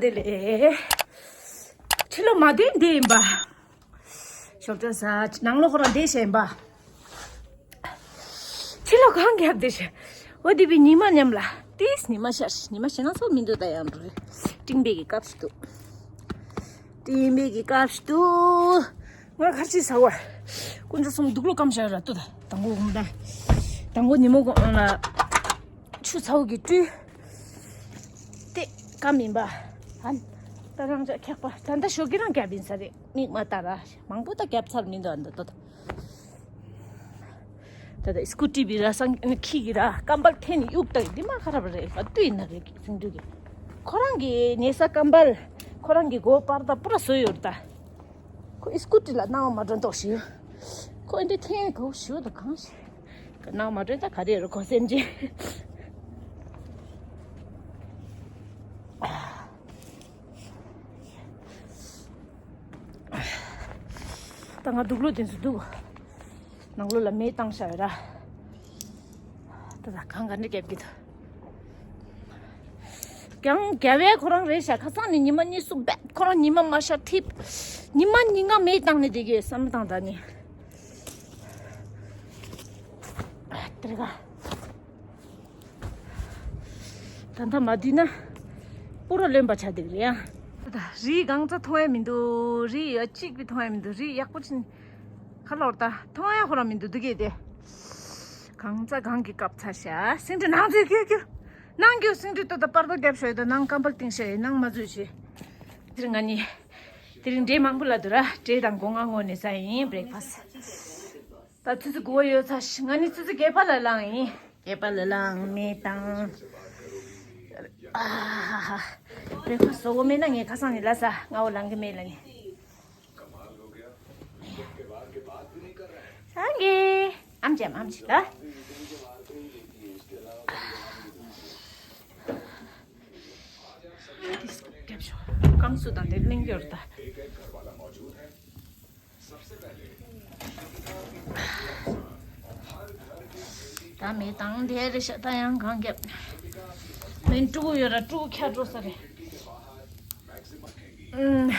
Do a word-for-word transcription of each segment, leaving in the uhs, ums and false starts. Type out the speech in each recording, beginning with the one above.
དེ་ལས་ཕྱི་ལོགས་མ་བསྡད་འདི་ཡིན་པ། ཞོགས་ཇ་ཟ། ནང་ལོགས་ཁོ་རང་བསྡད་བྱས་ཡིན་པ། ཕྱི་ལོགས་གངས་བརྒྱབ་བསྡད་བྱས། འོ་དེ་བས་ཉི་མ་མཉམ་ལ་ཏིས་ཉི་མ་ཤར། ཉི་མ་ཤར་ན་ཚོ་མི་འདུག་ད་ཡང་འགྲོ་རེད། སྤྲིན་པའི་གི་སྐབས་སུ་འདུག་སྤྲིན་པའི་གི་སྐབས་སུ་འདུག་ང་ཁར་ཅིག་ཟ་བར། དཀོན་མཆོག་གསུམ་དུག་ལོག་སྐམ་བཞག་ར་ལྟོས་ད། དང་པོ་འོང་ད། དང་པོ་ཉིན་མོ་གོང་ལ་ཆུ་ཚ་བོ་གི་བཀྲུས། དེ་སྐམ་ཡིན་པ། ཨ་ད་རང་ཅག་འཁྱག་པ་ད་ལྟ་ཞོགས་ཀྱི་རང་བརྒྱབ་ཡིན་ས་རེད། མིག་མ་ལྟ་ར། མང་པོ་ད་བརྒྱབ་ཚར་མི་འདུག་ཨ་འདི་ལྟོས་ད། ད་ལྟ་སྐུ་ཊི་བི་ར་སང་ཁྱི་གི་ར་སྐམ་པ་འཐེན་ནས་གཡུག་ད་འདི་མ་ཁ་ར་བ་རེད། ལ་ལྟོས་ཡིན་ན་རེད་སེང་འབྲུག་གི། ཁོ་རང་གི་ཉལ་ས་སྐམ་པ། ཁོ་རང་གི་མགོ་པར་ད་པུ་ར་བཟོས་ཡོད་རེད་ད། ཁོ་ཨི་སྐུ་ཊི་ལ་སྣང་བ་མ་འགྲོ་མདོག་ཞིག་ཁོ་འདི་འཐེན་གོ་ཞུ་ད་གང་ཞིག་སྣང་བ་མ་འགྲོ་ད་ག་རེ་རུ་གོ་སེམས་ཅན། ད་ང་དུག་ལོག་དེ་ཚོ་འདུག་ནང་ལོགས་ལ་མེ་བཏང་བཞག་ཡོད་ར། ད་ད་གང་ག་འདྲ་རྒྱབ་ཀྱི་འདུག་ཀྱང་རྒྱབ་པའི་ཁོ་རང་རེད་ཤག་ཁ་སང་ནས་ཉི་མ་གཉིས་གསུམ་བས་ཁོ་རང་ཉི་མ་མ་ཤར་ཐིབས། ཉི་མ་ཉིན་གང་མེ་བཏང་ནས་བསྡད་ཀྱི་བསམ་བློ་བཏང་ད་ནི། དེར་ག་ད་ལྟ་མ་བསྡུས་ན་པུ་ར་རློན་པ་ཆགས་བསྡད་ཀྱི་རེད་ཡ། ད་རི་གང་ཚ་མཐོང་ཡ་མི་འདུག་རི་ཡ་གཅིག་པའི་མཐོང་ཡ་མི་འདུག་རི་ཡག་པོ་ཕྱིན། ཁ་ལོར་ད་མཐོང་ཡ་ཁོ་རང་མི་འདུག་འདུག་གས་དེ། གང་ཚ་གང་གི་སྐབས་ཚ་ཤ་སེང་ཁྲི་ནང་ཚུད་ཁྱོད་ཁྱོད། ནང་ཁྱོད་སེང་ཁྲི་ལྟོས་ད་པར་ད་རྒྱབ་ཤོད་ད་ནང་སྐམ་པར་བཏིང་ཤ་ཡི་ནང་མ་ཚུད་ཤི། དེར་ང་ནི། དེ་རིང་འབྲས་མང་པོ་ལ་འདུག་ར་འབྲས་དང་སྒོ་ང་སྔོན་ནས་ཟ་ཡིན་བྷི་རེག་ཕ་སི། ད་ཆུ་ཚོད་དགུ་པ་ཡོལ་ཚར་ཤི། ང་ནི་ཆུ་ཚོད་བརྒྱད་པ་ལ་ལངས་ཡིན། བརྒྱད་པ་ལ་ལངས་མེད་དང་། ཨ་ཧ་ཧ། བྷི་རེག་ཕ་སི་བཟོ་གོ་མེད་ན་ངས་ཁ་སང་ནས་ལ་ཟ་ང་འོ་ལངས་གི་མེད་ལ་ནི། ཨང་གི། ཨམ་ཅམ་ཨམ་ཅི་ལ། སྐམ་སུ་དང་དེ་གླིང་གྱོར་ད། ད་མེ་བཏང་དེ་རེ་ཤ་ད་ཡང་གང་རྒྱབ། མེན་ཕྲུ་གུ་ཡོད་ར་ཕྲུ་གུ་ཁྱ་འགྲོ་ས་རེད། ཨུམ།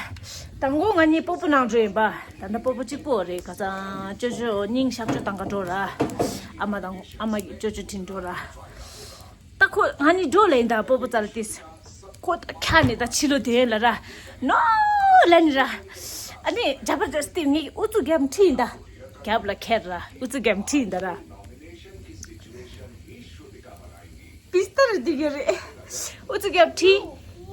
དང་པོ་ང་གཉིས་སྤོ་བོ་ནང་འགྲོ་ཡིན་པ། ད་ལྟ་སྤོ་བོ་གཅིག་པོ་རེད་ཁ་སང་ཅོ་ཅོ་སྙིང་ཞབས་ཅོ་བཏང་ག་འགྲོ་ར། ཨ་མ་དང་ཨ་མ་ཡིས་ཅོ་ཅོ་དྲིན་འགྲོ་ར། ད་ཁོ་ང་གཉིས་འགྲོ་ལེ་ཡིན་ད་སྤོ་བོ་རྩ་ལ་ཏིས། ཁོ་ད་ཁྱ་ནས་ད་ཕྱི་ལོ་དེ་ལ་ར། ནོ་ལ་ནི་ར། ཨ་ནི་ཇ་པར་ཇ་སྟི་ངས་ཨུ་ཚུགས་རྒྱབ་ཁྲིད་ཡིན་ད། རྒྱབ་ལ་ཁྱེར་ར་ཨུ་ཚུགས་རྒྱབ་ཁྲིད་ཡིན་ད་ར། པིས་ཏར་འདི་ག་རེད། ཨུ་ཚུགས་རྒྱབ་ཁྲིད།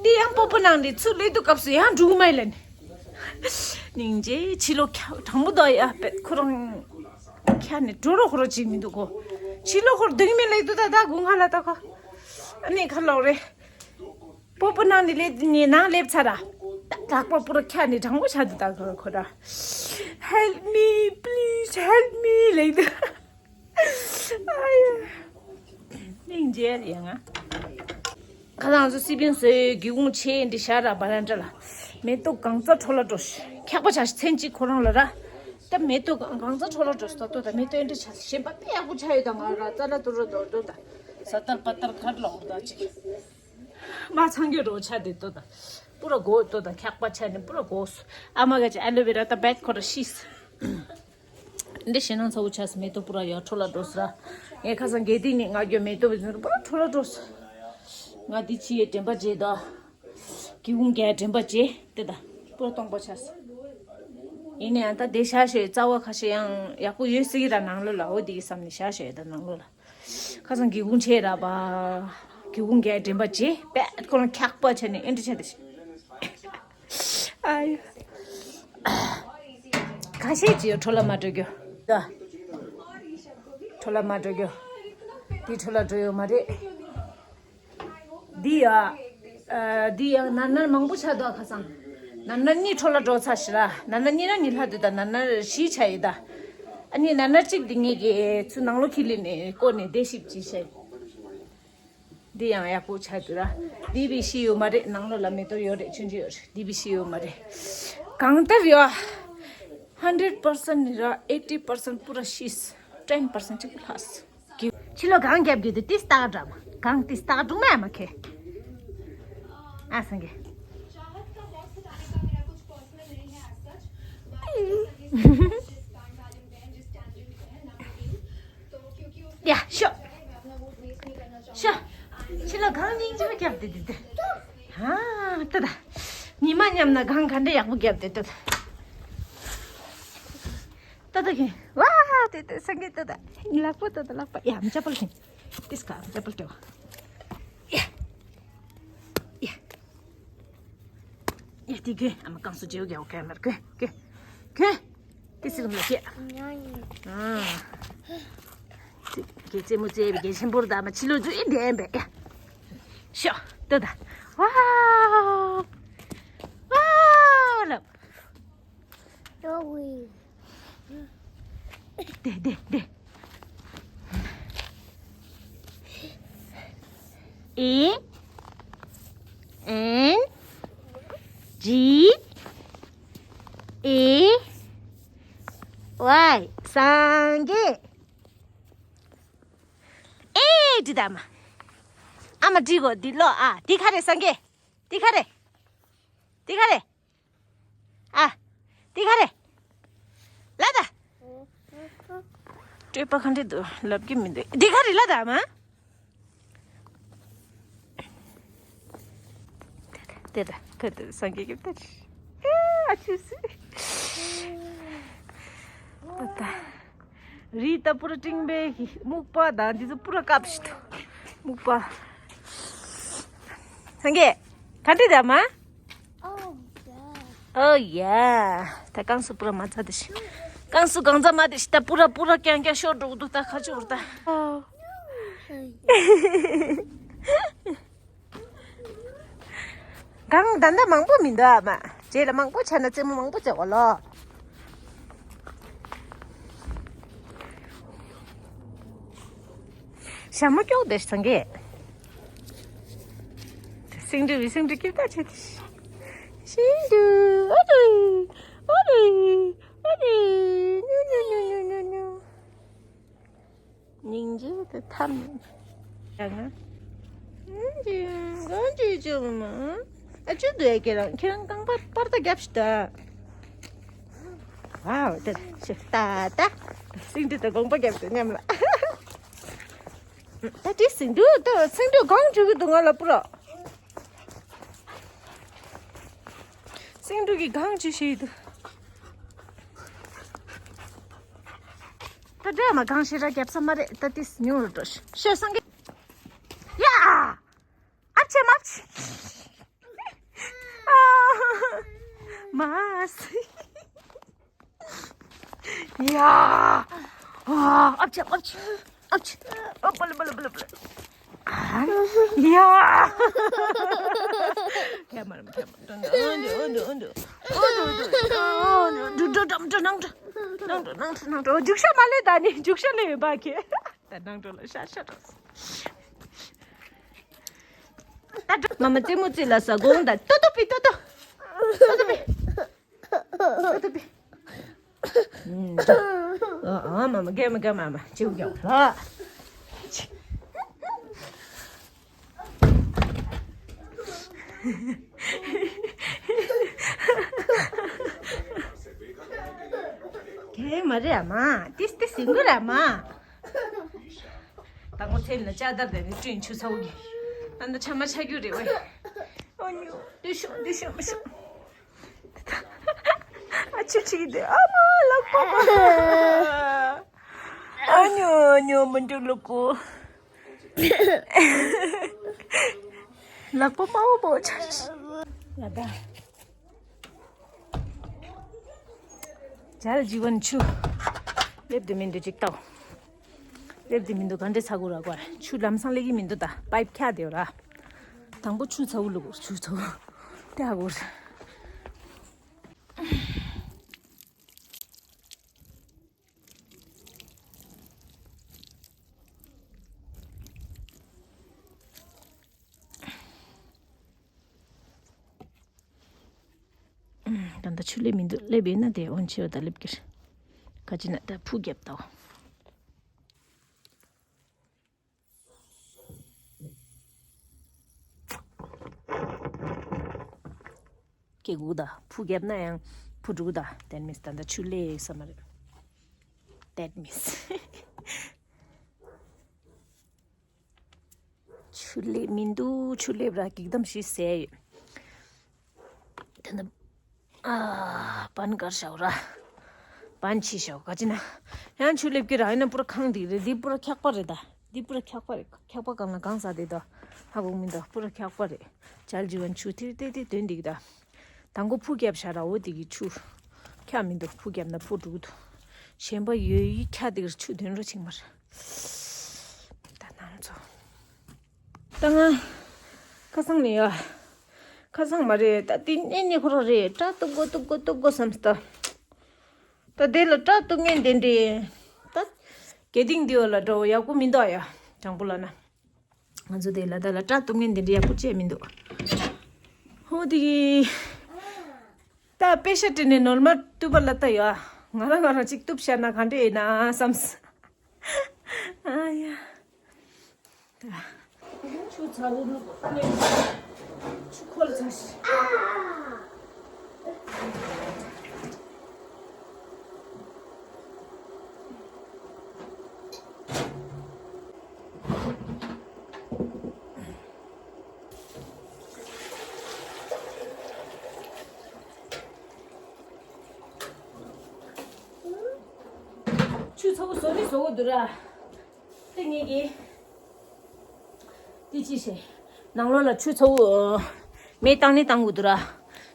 འདི་ཡང་སྤོ་བོ་ནང་ནས་ཚུར་སླེབས་དུས་སྐབས་སུ་ཡང་འགྲུག་མ་ཡིན་ལ་ནི། སྙིང་རྗེ་ཕྱི་ལོ་ཁྱ་དྲང་པོ་དོ་ཡ་པད་ཁོ་རང་། ཁྱ་ནས་འགྲོ་རོགས་ཁོ་རོགས་བྱེད་མི་འདུག་གོ། ཕྱི་ལོ་ཁོར་སྡུག་མི་ལེགས་འདུག་ད་ད་དགུན་ཁ་ལ་ད་ཁོ། ཨ་ནི་ཁ་ལོག་རེད། སྤོ་བོ་ནང་ནས་སླེབས་ནས་ནང་སླེབས་ཚར་ར། ད་ལག་པ་པུ་ར་ཁྱ་ནས་དྲང་པོ་ཆགས་འདུག་ད་ཁོ་ཁོ་ར། Help me, please help me ལེགས་འདུག་ཨ་ཡ། སྙིང་རྗེ་ཡ་ང་། ཁ་སང་ཚོ་སི་པིན་བཟོས་སྒེའུ་ཁུང་ཆེ་འདི་ཤར་ར་བ་རན་ཏྲ་ལ། མེ་ཏོག་གང་ཚ་འཕྲོ་ལ་འགྲོ་ཤི། འཁྱག་པ་ཆགས་ཤི་མཚན་གཅིག་ཁོ་རང་ལ་ར། ད་མེ་ཏོག་གང་ཚ་འཕྲོ་ལ་འགྲོ་ཤི་ད་ལྟོ་ད་མེ་ཏོག་ཨེ་འདྲ་ཆགས་ཤི་ཞེན་པ་དཔེ་ཡག་པོ་ཆགས་ཡོད་ད་ང་ར་རྩ་ལ་ཏུ་རོ་རྡོ་རྡོ་ད། ས་ཏར་པ་ཏར་ཁར་ལོག་ད་ཅིག་མ་ཚང་གི་རོ་ཆ་དེ་ལྟོ་ད། པུ་ར་གོ་ལྟོ་ད་འཁྱག་པ་ཆ་ནི་པུ་ར་གོ་སུ། ཨ་མ་ག་ཅི་ཨ་ལོ་བེ་ར་ད་བེད་ཁོ་ར་ཤི་སི། འདི་ཞེ་ནང་ཚ་བོ་ཆ་སི་མེ་ཏོག་པུ་ར་ཡོ་འཕྲོ་ལ་འགྲོ་སི་ར། ངས་ཁ་སང་གེ་ཏི་ནི་ང་གྱོ་མེ་ཏོག་བི་ཟུན་པུ་ར་འཕྲོ་ལ་འགྲོ་སི། ང་འདི་ཕྱི་ཡི་དྲན་པ་བརྗེད་ད། སྒེའུ་ཁུང་གའི་དྲན་པ་བརྗེད་དེ་ད། པུ་ར་སྟོང་པ་ཆ་སི། ཡིན་ནའང་ད་དེ་ཤ་ཤོད་རྩ་བ་ཁ་ཤས་ཡང་ཡག་པོ་ཡོད་སྲིད་ཀྱི་ར་ནང་ལོ་ལ་འོ་དེ་གི་བསམ་ནས་ཤ་ཤོད་ད་ནང་ལོ་ལ། ཁ་སང་སྒེའུ་ཁུང་ཕྱེ་ར་བ། སྒེའུ་ཁུང་གའི་དྲན་པ་བརྗེད་པས་ཁོ་རང་འཁྱག་པ་ཆ་ནས་ཨེ་འདྲ་ཆ་དེ་ཤི། ཨ་ཡ། ཁ་ཤས་ཀྱིས་འཕྲོ་ལ་མ་འགྲོ་རྒྱུ། ད། འཕྲོ་ལ་མ་འགྲོ་རྒྱུ། དེ་འཕྲོ་ལ་འགྲོ་ཡོད་མ་རེད། འདི་ཡ། ཨ། འདི་ཡང་ནར་ནར་མང་པོ་ཆགས་འདུག་ཁ་སང་། ནར་ནར་གཉིས་འཕྲོ་ལ་འགྲོ་ཚར་ཤི་ར། ནར་ནར་གཉིས་ར་གཉིས་ལྷག་འདུག་ད་ནར་ནར་བཞི་ཆགས་ཡོད་ད། ཨ་ནི་ནར་ནར་གཅིག་འདི་ངེད་ཀྱིས་ཚུར་ནང་ལོགས་ཁྱི་ལི་ནས་བསྐོར་ནས་བསྡད་ཤིག་ཅིག་བྱས། འདི་ཡང་ཡག་པོ་ཆགས་འདུག་ར། འདི་བི་ཤི་ཡོད་མ་རེད། ནང་ལོགས་ལ་མེ་ཏོག་ཡོད་རེད། ཆུང་ཆུང་ཡོད་རེད། འདི་བི་ཤི་ཡོད་མ་རེད། གང་ལྟར་ཡོད། Hundred percent ནི་ར་eighty percent པུ་ར་ཤི་སི། Ten percent ཅིག་ལྷག་སི། ཕྱི་ལོ་གང་རྒྱབ་ཀྱི་འདུག་ཏིས་སྟག་འགྲམ་གང་ཏིས་སྟག་སྒྲུང་མ་མ་ཁེ། ཨ་སང་གེ། དེ་དེ་དེ། ཧ། ད་ད། ཉི་མ་མཉམ་ན་གང་ག་འདྲ་ཡག་པོ་བརྒྱབ་དེ་ད་ད། ད་ད་གིན། ཝ། དེ་དེ་སངས་རྒྱས་ད་ད། ལག་པ་ད་ད་ལག་པ། ཡ་མི་ཅབ་པལ་གིན། དེ་སྐ་མི་ཅབ་པལ་སྤྲོད། ཡ། ཡ། ཡ་དེ་གིན། ཨ་མ་རྐང་སུ་ཇེའུ་གའོ་ག་མར་གིན་གིན་གིན། དེ་སི་ལ་སྐྱེ། ཨ། དེ་རྩེད་མོ་རྩེ་བའི་གལ་ཆེན་པོར་ད་མ་ཕྱི་ལོ་ཚུ་ཨེ་བདེན་པས། ཤོ། ཏོ་ད། ཝའོ། ཝའོ་ལབ། དེ་དེ་དེ། ཨེ། ཨེན། ཇི། ཨེ། ཝའི། སངས་རྒྱས། ཨེ། འདི་ད་མ། ཨ་མ་འདི་གོ་འདི་ལོ། ཨ་འདི་ག་རེ་སངས་རྒྱས། འདི་ག་རེ། འདི་ག་རེ། ཨ། འདི་ག་རེ། ལ་ད། སྤྲོད་པ་ག་འདྲ་འདུག་ལབ་ཀྱི་མི་འདུག་འདི་ག་རེ་ལ་ད་མ། དེ་ད་དེ་ད་སངས་རྒྱས་ཀྱི་ད། ཨ་ཆུ་སི། ད་ད། རི་ད་པུ་ར་སྤྲིན་པའི་སྨུག་པ་དང་འདི་ཚོ་པུ་ར་སྐབས་ཤིག་ཏུ། སྨུག་པ། སངས་རྒྱས། ག་འདྲ་ད་མ། ཨོ་ཡ། ད་རྐང་སུ་པུ་ར་མ་ཚ་དེ་ཤི། རྐང་སུ་གང་ཚ་མ་དེ་ཤི། ད་པུ་ར་པུ་ར་རྐྱང་རྐྱང་ཤོར་འགྲོ་གི་འདུག་ད་ཁ་ཆུ་བུར་ད། གང་ད་ལྟ་མང་པོ་མི་འདུག་ཨ་མ། རྗེས་ལ་མང་པོ་ཆགས་ན་རྩེད་མོ་མང་པོ་རྩེ་གོ་ལོ། ཞྭ་མོ་སྐྱོག་དེ་སངས་རྒྱས། སེང་འབྲུ་བི་སེང་འབྲུ་སྐྱིབས་ད་ཆེ་དེ། སེང་འབྲུ་ཨ་རེ། ཨ་རེ། ཨ་རེ། ཉུ་ཉུ་ཉུ་ཉུ་ཉུ་ཉུ། སྙིང་རྗེ་དེ་ཐམ། ཡ་ང་། སྙིང་རྗེ་གང་ཅི་ཅི་མ། ཨ་ཅུ་དུ་ཡ་ཁྱེད་རང་ཁྱེད་རང་རྐང་པ་པར་ད་རྒྱབ་ཤི་ད། ཝའོ་དེ་ཤི་ད་ད། སེང་འབྲུ་དང་དགོངས་པ་རྒྱབ་དེ་མཉམ་ལ། ད་དེ་སེང་འབྲུ་ད་སེང་འབྲུ་གང་བྱུང་གི་འདུག་ང་ལ་པུ་ར། སེང་འབྲུ་གི་གང་ཅི་ཤི་འདུག་ད་འདྲ་མ་གང་ཤེས་ར་རྒྱབ་ས་མ་རེད། ད་ཏིས་ཉུང་རུ་འགྲོ་ཤི་ཤོད་སང་གི། ཡ། ཨབ་ཆེ་མ་ཨབ་ཆེ། ཨ། མ་སི། ཡ། ཨ། ཨབ་ཆེ་ཨབ་ཆེ་ཨབ་ཆེ། ཨ། པ་ལ་པ་ལ་པ་ལ་པ་ལ། ཡ། ཁྱེད་མ་རེད་ཁྱེད་མ་རེད། འགྲོ་འགྲོ་འགྲོ་འགྲོ་འགྲོ་འགྲོ་འགྲོ་འགྲོ་འགྲོ་འགྲོ་འགྲོ། འཇུག་ཤ་མ་ལས་ད་ནི་འཇུག་ཤ་ལས་ཡོད་པ་ཁྱེད། ད་ནང་འགྲོ་ལ་ཤ་ཤ་འགྲོ། ད་འགྲོ། མ་མ་རྩེད་མོ་རྩེ་ལ་ས་དགོང་ད་ཏོ་ཏོ་པི་ཏོ་ཏོ། ཏོ་ཏོ་པི། ཏོ་ཏོ་པི། ཨ་ཨ་མ་མ་གེ་མ་གེ་མ་མ་ཅིའུ་གེ་ལ། གེ་མ་རེད་ཨ་མ། ཏིས་ཏིས་སིང་གུ་རེད་ཨ་མ། ད་ངོ་ཚེ་ན་ལྕགས་དར་དེ་ནི་སྤྲིན་ཆུ་ཚ་བོ་གི། ཨ་ན་ཆ་མ་ཆ་རྒྱུ་རེད་བས། ཨོ་ཉོ། འདི་ཤོག་འདི་ཤོག་མ་ཤོག་ཨ་ཆུ་ཆི་དེ་ཨ་མ་ལག་པ་པ། ཨ་ཉོ་ཨ་ཉོ་མི་འདུག་ལོ་ཀོ། ལག་པ་དམར་པོ་པོ་ཆགས། ཡ་ད། ཇལ་ཇི་ཝན་ཆུ། སླེབས་དུ་མི་འདུག་ཅིག་ལྟ། སླེབས་དུ་མི་འདུག་ག་འདྲས་ཚ་གུ་ར་གོ། ཆུ་ལམ་སང་སླེབས་ཀྱི་མི་འདུག་ད་པའིབ་ཁྱག་དེ་ར། དང་པོ་ཆུ་ཚ་གུ་ལུ་གུ་ཆུ་ཚ་གུ། ཏེ་ཧ་གུ་ར། ད་ལྟ་ཆུ་སླེབས་མི་འདུག་སླེབས་ཡོད་ན་དེ་འོན་ཆེ་བ་ད་སླེབས་ཀྱི་རེད། ག་ཅི་ན་ད་ཕུ་རྒྱབ་ད། སྐྱེ་དགུ་ད་ཕུ་རྒྱབ་ན་ཡང་ཕུ་དྲུག་ད། That means ད་ལྟ་ཆུ་སླེབས་ས་མ་རེད། That means ཆུ་ ཆུ་སླེབས་མི་འདུག་ཆུ་སླེབས་ར་གིག་དམ་ཞིག་ཟས་ཡོད། དེ་ནི་ཨ་བན་གར་ཤའོ་ར། བན་ཆི་ཤའོ་ག་ཅི་ན། ཡང་ཆུ་སླེབས་ཀྱི་ར་ཡིན་ན་པུ་ར་ཁང་འདི་རེད། འདི་པུ་ར་འཁྱག་པ་རེད་ད། འདི་པུ་ར་འཁྱག་པ་རེད། འཁྱག་པ་གང་ལ་གང་ཟ་དེ་ད། ཧ་གོ་མི་འདུག་པུ་ར་འཁྱག་པ་རེད། ཇལ་ཇི་ཝན་ཆུ་ཐིར་ཏེ་ཏེ་དོན་འདི་གི་ད། དང་པོ་ཕུ་རྒྱབ་ཤ་ར་འོ་དེ་གི་ཆུ། འཁྱག་མི་འདུག་ཕུ་རྒྱབ་ན་ཕུ་འགྲོ་གི་འདུག་གཞན་པ་ཡོད་ཡི་འཁྱག་དེ་གི་ཆུ་དོན་རོ་ཆིང་མར། ད་ནང་ཚོ། ད་ང་ཁ་སང་ནས་ཡ། ཁ་སང་མ་རེད་ད། དེ་ནས་ནས་ཁོ་རང་རེད། སྐྲ་གཏུབ་དགོ་གཏུབ་དགོ་གཏུབ་དགོ་བསམ་སྟ། ད་དེ་ལ་སྐྲ་གཏུབ་མཁན་དེ་འདྲས། ད་གལ་ཏེ་འདི་བ་ལ་འགྲོ་ཡག་པོ་མི་འདུག་ཡ། དྲང་པོ་ལ་ན། ང་ཚོ་དེ་ལ་ད་ལ་སྐྲ་གཏུབ་མཁན་དེ་འདྲས་ཡག་པོ་བྱས་མི་འདུག་ཧོ་དེ་གི། ད་པེ་ཤ་དྲི་ནས་ནོར་མ་གཏུབ་པ་ལ་ད་ཡ། ང་རང་ང་རང་ཅིག་གཏུབ་བཤད་ན་ག་འདྲས་ཡིན་ན་བསམ། ཨ་ཡ། ཆུ་ཚ་བོ་ནུབ་ནས་ཆུ་ཁོལ་ཚ་ཞིག་ཆུ་ཚ་བོ་བཟོ་ནི་བཟོ་གོ་འདུག་ར། དེ་ངེད་ཀྱིས། དེ་ཅི་བྱེད། ནང་ལོགས་ལ་ཆུ་ཚ་བོ། མེ་བཏང་ནི་བཏང་དགོས་འདུག་ར།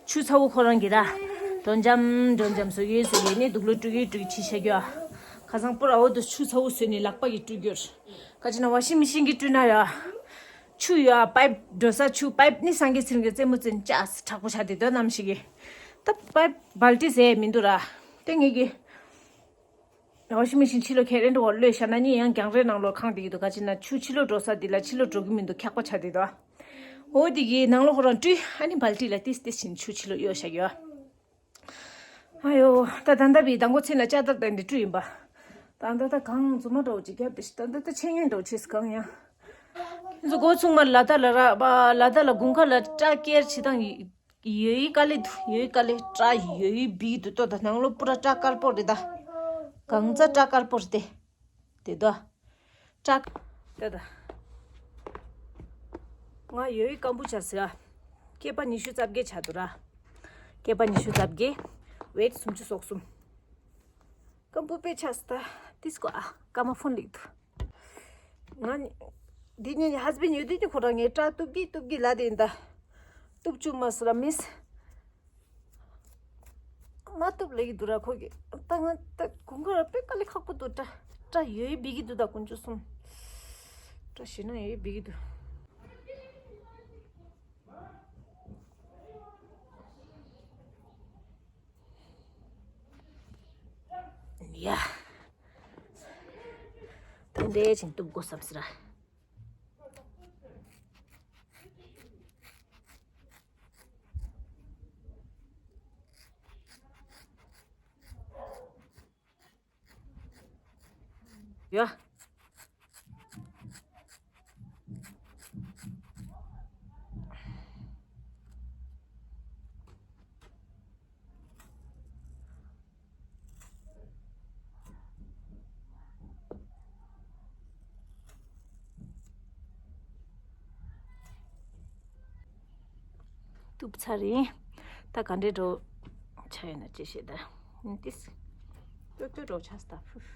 ཆུ་ཚ་བོ་ཁོ་རང་གིས་ར། འགྲོ་འཇམ་འགྲོ་འཇམ་བཟོ་གི་བཟོ་གི་ནི་དུག་ལོ་དཀྲུག་གི་དཀྲུག་གི་ཕྱི་ཤ་རྒྱུ་ཨ། ཁ་སང་པོ་ར་འོ་དུ་ཆུ་ཚ་བོ་བཟོས་ནི་ལག་པ་གིས་དཀྲུག་རྒྱུར། ཁ་ཅིག་ན་ཝ་ཤིང་མི་ཤིང་གིས་དཀྲུག་ན་ཡ། ཆུ་ཡ་པའིབ་འགྲོ་ས་ཆུ་པའིབ་ནི་སངས་རྒྱས་ཚེ་རིང་གི་རྩེད་མོ་རྩེ་ནི་ཅག་དྲག་པོ་ཆགས་དེ་དོ་ནམ་ཞིག་གིས། ད་པའིབ་བལ་ཏི་ཟས་མི་འདུག་ར། དེ་ངེད་ཀྱིས། ཝ་ཤིང་མི་ཤིང་ཕྱི་ལོགས་ཁྱེར་རེ་འགྲོ་བ་གློད་བཞག་ན་ནི་ཡང་གྱང་རེ་ནང་ལོགས་ཁང་དེ་གི་འདུག་ག་ཅི་ན་ཆུ་ཕྱི་ལོགས་འགྲོ་ས་དེ་ལ་ཕྱི་ལོགས་འགྲོ་གི་མི་འདུག་འཁྱག་པ་ཆགས་དེ་དོ། འོ་དེ་གི་ནང་ལོགས་ཁོ་རང་བཀྲུས་ཨ་ནི་བལ་ཏི་ལ་ཏིས་ཏིས་ཕྱིན་ཆུ་ཕྱི་ལོགས་གཡོ་བཞག་ཡོད། ཨ་ཡོ། ད་ད་ལྟ་བི་དང་པོ་ཚེ་ན་ལྕགས་དར་དང་འདི་བཀྲུས་ཡིན་པ། ད་ད་ད་གང་རྫུན་མ་འདྲ་བོ་ཅིག་བརྒྱབ་དེ་ད་ད་ད་ཆེ་ངན་འདྲ་བོ་ཆེས་གང་ཡང་། འདི་ཚོ་སྒོ་ཚུགས་མ་ལ་ད་ལ་ར་པ་ལ་ད་ལ་དགུན་ཁ་ལ་སྐྲ་སྐྱེར་བྱེད་སྟངས་ཡི། ཡོའི་དཀའ་ལས་འདུག་ཡོའི་དཀའ་ལས་སྐྲ་ཡོའི་བིག་འདུག་ཏོ་ད་ནང་ལོ་པུ་ར་སྐྲ་དཀར་པོ་རེད་ད། གང་ཚ་སྐྲ་དཀར་པོ་རེད་དེ། དེ་དོ། སྐྲ། དེ་ད། ང་ཡོའི་སྐམ་པོ་ཆགས་ཟེར་ཨ། སྐེད་པ་ཉི་ཤུ་རྩ་བརྒྱད་ཆགས་འདུག་ར། སྐེད་པ་ཉི་ཤུ་རྩ་བརྒྱད། ཝེཊ་སུམ་ཅུ་སོ་གསུམ། སྐམ་པོ་དཔེ་ཆགས་ད། ཏིས་ཀོ་ཨ། ཀ་མ་ཕོན་ལིག་ཏུ། ང་ནི། འདི་ཉིན་ཧས་བྷེན་ཡོད་དུས་ནི་ཁོ་རང་ངའི་སྐྲ་གཏུབ་གི་གཏུབ་གི་ལ་དེ་ཡིན་ད། གཏུབ་བཅུག་མ་སི་ར་མིས། མ་གཏུབ་ལེ་གི་འདུག་ར་ཁོ་གི། ད་ང་ད་གུང་ག་ར་དཔེ་དཀའ་ལས་ཁག་པོ་འདུག་སྐྲ། སྐྲ་ཡོད་བི་གི་འདུག་ད་དཀོན་མཆོག་གསུམ། སྐྲ་ཞེ་ན་ཡོད་བི་གི་འདུག་ཡ། ད་འདྲས་ཅིག་གཏུབ་དགོས་བསམ་ཟེར། ཡ། གཏུབ་ཚར་ཡིན། ད་ག་འདྲའི་འགྲོ་ཆ་ཡོད་ན་ཅི་བྱེད་ད། ཏིས། ཏོ་ཏོ་འགྲོ་ཆ་སྟ་ཕུ།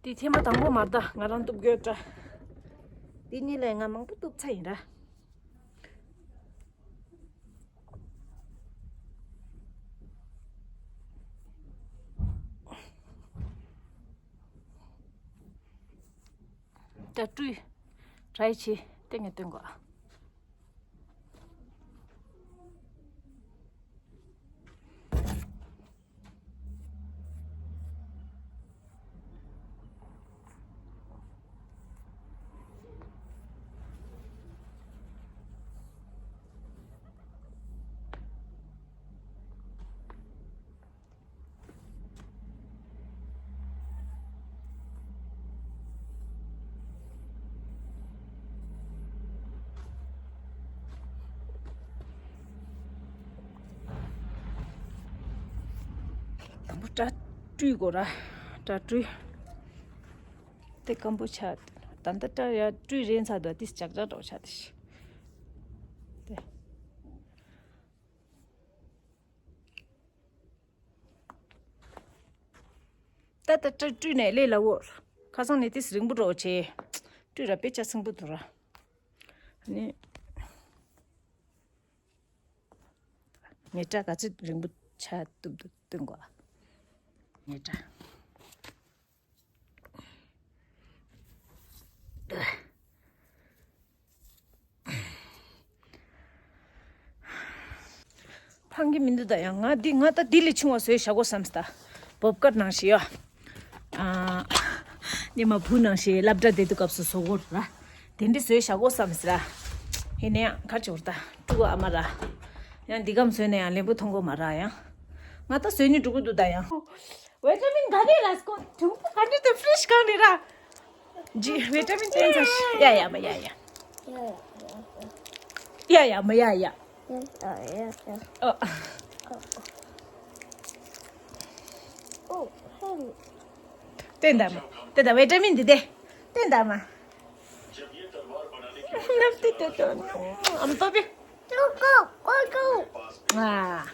འདི་ཐེངས་མ་དང་པོ་མ་རེད་ད་ང་རང་གཏུབ་དགོས་འདྲ། འདི་གཉིས་ལས་ང་མང་པོ་གཏུབ་ཚར་ཡིན་ར། ད་བཀྲུས། ཌ་རའི་བྱས་ཏེ་ངས་སྟོན་དགོས། སྐྲ་བཀྲུས་དགོས་ར། སྐྲ་བཀྲུས། དེ་སྐམ་པོ་ཆགས། ད་ལྟ་སྐྲ་ཡ་བཀྲུས་རན་ཚར་འདུག་དེ་ལྕགས་ལྕགས་འདྲ་པོ་ཆགས་དེ་ཤི། དེ། ད་ལྟ་སྐྲ་བཀྲུས་ནས་ལས་སླ་བོ། ཁ་སང་ནས་དེ་རིང་པོ་འདྲ་པོ་བྱས། བཀྲུས་ར་དཔེ་ཆ་ཚིམ་པོ་འདུག་ར། ཨ་ནི། ངའི་སྐྲ་ག་ཚོད་རིང་པོ་ཆགས་ཐུབ་འདུག་སྟོན་དགོས། ངའི་སྐྲ། ཕངས་ཀྱི་མི་འདུག་ད་ཡང་ང་འདི་ང་ད་འདི་ལས་ཆུང་བ་བཟོས་བཞག་གོ་བསམ་སྟ། བོབ་ཀར་ནང་བཞིན་ཡོད། ཨ། ཉི་མ་བུ་ནང་བཞིན་སློབ་གྲྭ་བསྡད་དུས་སྐབས་སུ་བཟོ་གོ་ར། དེ་འདྲ་བཟོས་བཞག་གོ་བསམ་སི་ར། ཡིན་ན་ཡང་ག་ཅོར་ད་ཕྲུ་གུ་ཨ་མ་ར། ཡང་འདི་གམ་བཟོས་ན་ཡང་ལེན་པོ་མཐོང་གོ་མ་ར་ཡང་། ང་ད་བཟོས་ནི་འགྲོ་གི་འདུག་ད་ཡང་། ཝི་ཊ་མིན་ག་རེ་ར་སྐོ་ཐུང་ག་འདྲ་ད་ཕི་རེ་ཤི་གང་ནི་ར། ཇི་ཝི་ཊ་མིན་བསྟན་ཚར་ཤི། ཡ་ཡ་མ་ཡ་ཡ། ཡ་ཡ་མ་ཡ་ཡ། ཨོ། བསྟན་དར་མ། བསྟན་དར་ཝི་ཊ་མིན་འདི་དེ། བསྟན་དར་མ། ནབ་ཏི་ཏི་ཏི། ཨམ་པ་པི། ཨ།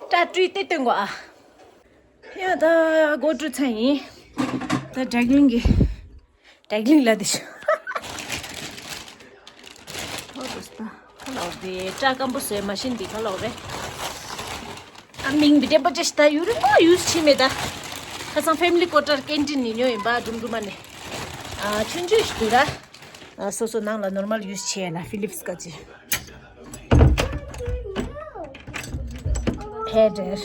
སྐྲ་བཀྲུས་ཏེ་སྟོན་དགོས་ཨ། ཡ་ད་སྒོ་བཀྲུས་ཚར་ཡིན། ད་ཌེག་ལིང་གི། ཌེག་ལིང་ལ་དེ་ཤོ། ཨོ་དོ་སྟ། ཁ་ལོག་དེ་སྐྲ་སྐམ་པོ་བཟོས་མ་ཤིན་དེ་ཁ་ལོག་རེད། ཨ་མིང་བི་ཏྲེ་པ་ཅེ་ཤི་ད་ཡུ་རི་མོ་ཡུས་ཆི་མེད་ད། ཁ་སང་ཕེ་མི་ལི་ཀོ་ཊར་ཀེན་ཊིན་ནས་ཉོས་ཡིན་པ་འགྲུམ་འགྲུམ་མ་ནས། ཨ་ཆུང་ཆུང་ཞིག་འདུག་ར། ཨ་སོ་སོ་ནང་ལ་ནོར་མལ་ཡུས་བྱས་ལ་ཕི་ལིབ་སི་ཀ་ཅི། ཧེ་ཌར།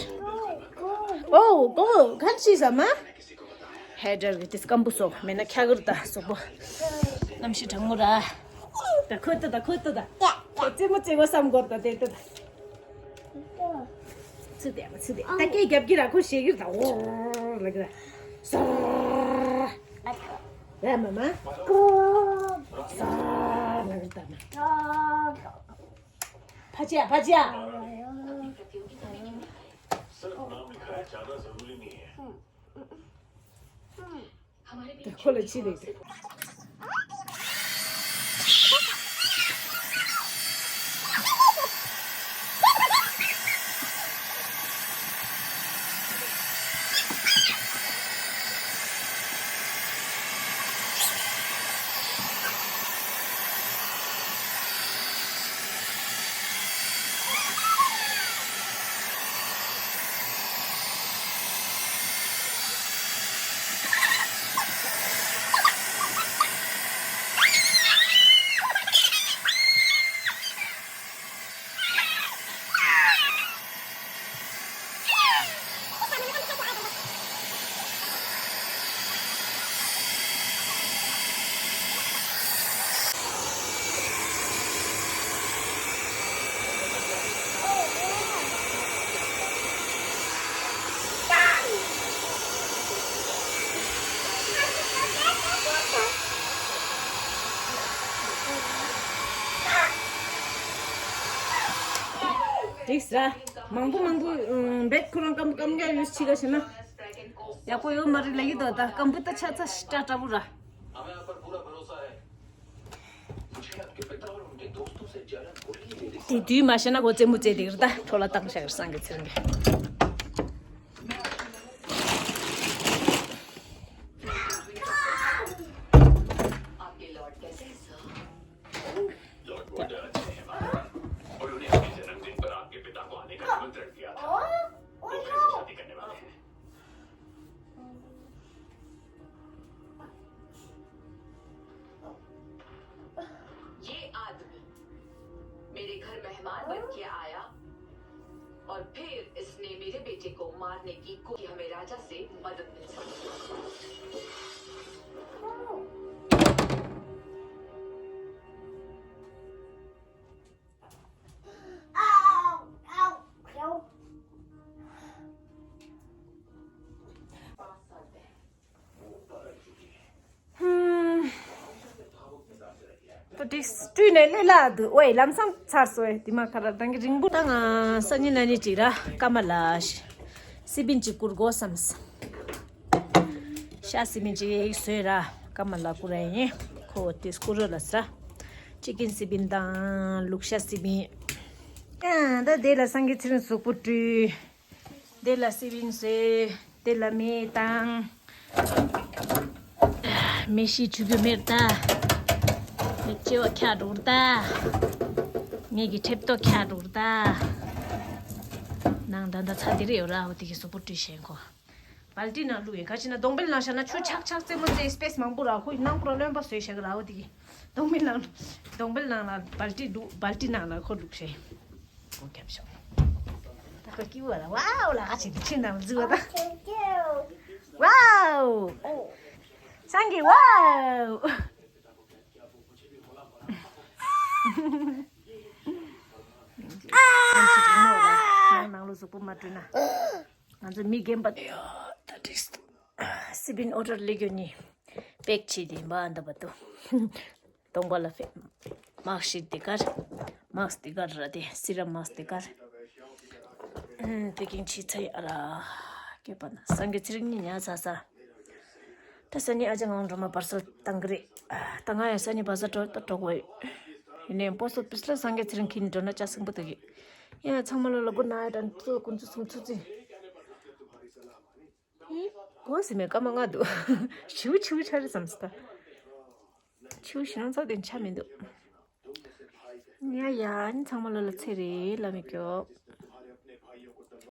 ཨོ་གོ་ག་ཅི་ཟ་མ། ཧེ་ཌར་གི་དེ་སྐམ་པོ་སོགས་མེད་ན་ཁྱ་གར་ད་སོག་པོ། གནམ་གཤིས་གྲང་མོ་ར། ད་ཁོ་ད་ད་ཁོ་ད་ད། ཁོ་རྩེད་མོ་རྩེ་བ་བསམ་གོ་ད་དེ་ད་ད། ཚུ་དེ་མ་ཚུ་དེ་ད་སྐད་རྒྱབ་ཀྱི་ར་ཁོ་ཞེ་གི་ར་ད་འོ་ལ་གི་ར། སོ། ར་མ་མ། སོ་ལ་གི་ར་ད་མ། ཕ་ཅ་ཕ་ཅ། ཁོ་ལ་ཅི་རེད། འགྲིག་སོང་། མང་པོ་མང་པོ་ཨམ་བེད་ཁོ་རང་སྐམ་སྐམ་རྒྱག་ཡོད་ཕྱི་ག་ཞེ་ན། ཡག་པོ་ཡོད་མ་རེད་ལབ་ཀྱི་འདུག་ད་སྐམ་པོ་ད་ཆ་ཚ་ཤི་སྐྲ་སྐྲ་བོ་ར། དེ་དུས་མ་ཤེས་ན་ཁོ་རྩེད་མོ་རྩེ་དེ་རེད་ད་འཕྲོ་བརླག་བཏང་བཞག་རེད་སངས་རྒྱས་ཚེ་རིང་གིས། ये आदमी मेरे घर मेहमान बन के आया और फिर इसने मेरे बेटे को मारने की को कि हमें राजा से मदद मिल सके। ཏོ་ཏིག་སྤྲུལ་ནས་ལས་སླ་འདུག་ཨོའི་ལམ་སང་ཚར་སོང་ཨེ། དེ་མ་ཁ་ར་དང་གི་རིང་པོ་ད་ང་སང་ཉིན་གནངས་ཉིན་ཅིག་ར་སྐར་མ་ལ་སི་པིན་ཅིག་བསྐུར་དགོས་བསམས། ཤ་སི་པིན་ཅིག་ཡིག་བཟོས་ར་སྐར་མ་ལ་བསྐུར་ར་ཡིན། ཁོ་དེ་བསྐུར་རོགས་ལ་ཟ། ཅི་ཀིན་སི་པིན་དང་ལུག་ཤ་སི་པིན། ཡང་ད་དེ་ལ་སང་གི་ཚེ་རིང་གཟུགས་པོ་བཀྲུས། དེ་ལ་སི་པིན་བཟོས། དེ་ལ་མེ་བཏང་། མེ་ཤི་ཆུ་རྒྱུ་མེར་ད། མེ་ལྕེ་བ་ཁྱག་འགྲོ་ར་ད། ངེད་ཀྱི་ཁྲེབ་ཏོ་ཁྱག་འགྲོ་ར་ད། ནང་ད་ད་ཚ་དེ་རེ་ཡོད་ར་འོ་དེ་གི་གཟུགས་པོ་བཀྲུས་ཤེས་ཁོ། བལ་ཏི་ནང་བླུག་ཡིན། ག་ཅི་ན་གདོང་པལ་ནང་བཞག་ན་ཆུ་ཆག་ཆག་རྩེད་མོ་རྩེ་སི་པེ་སི་མང་པོ་ར་ཁོ་ནང་ཁོ་ར་རློན་པ་བཟོས་བཞག་ར་འོ་དེ་གི། གདོང་པལ་ནང་གདོང་པལ་ནང་ལ་བལ་ཏི་བླུག་བལ་ཏི་ནང་ལ་ཁོ་བླུག་ཤེས། སྒོ་བརྒྱབ་ཤོག་ད་ཁོ་སྐྱིད་པོ་ལ་ཝའོ་ལ་ཨ་ཅེ་དེ་ཁྱེད་ནང་འཛུལ་བ་ད། ཝའོ། སང་གི་ཝའོ། ནང་ལོ་གཟུགས་པོ་མ་བཀྲུས་ན། ང་ཚོ་མི་རྒན་པ་དེ་ཡོད་ད་འགྲིག་སི་པིན་ཨོ་ཌར་ལེགས་ཡོད་ནི་པེག་བྱས་ཏེ་འབའ་འདབ་པ་དུ། གདོང་པ་ལ་ཕེབས། མག་ཤི་དེ་གར། མག་དེ་གར་ར་དེ་སི་རམ་མག་དེ་གར། དེ་གིན་ཆི་ཚེ་ཨ་ར། སྐྱོད་པ་ན་སང་གི་ཚེ་རིང་ཉི་ཉ་ཚ་ས། ད་སང་ཉིན་ཨ་ཅག་ངང་འགྲོ་མ་བར་སལ་བཏང་གི་རེད། ད་ང་ཡང་སང་ཉིན་བ་ཟ་འགྲོ་ད་འགྲོ་དགོས་ཡོད། ཡིན་ནའི་པོ་སོ་པིས་ལ་སང་གི་ཚེ་རིང་ཁྱིན་འགྲོ་ན་ཅག་སེང་པོ་དེ་གི། ཡང་ཚང་མ་ལོ་ལ་གོ་ན་ཡ་དྲན་ཚོ་ཀུན་ཚོ་སུམ་ཚོ་ཚི། གོ་སི་མེད་ཀ་མ་ང་འདུག་ཆིའུ་ཆིའུ་ཆ་རེ་བསམ་སི་ད། ཆིའུ་ཞི་རང་ཚ་དེ་ཆ་མི་འདུག་ཡ་ཡ་ཨ་ནི་ཚང་མ་ལོ་ལ་ཚེ་རེ་ལ་མི་སྐྱོ།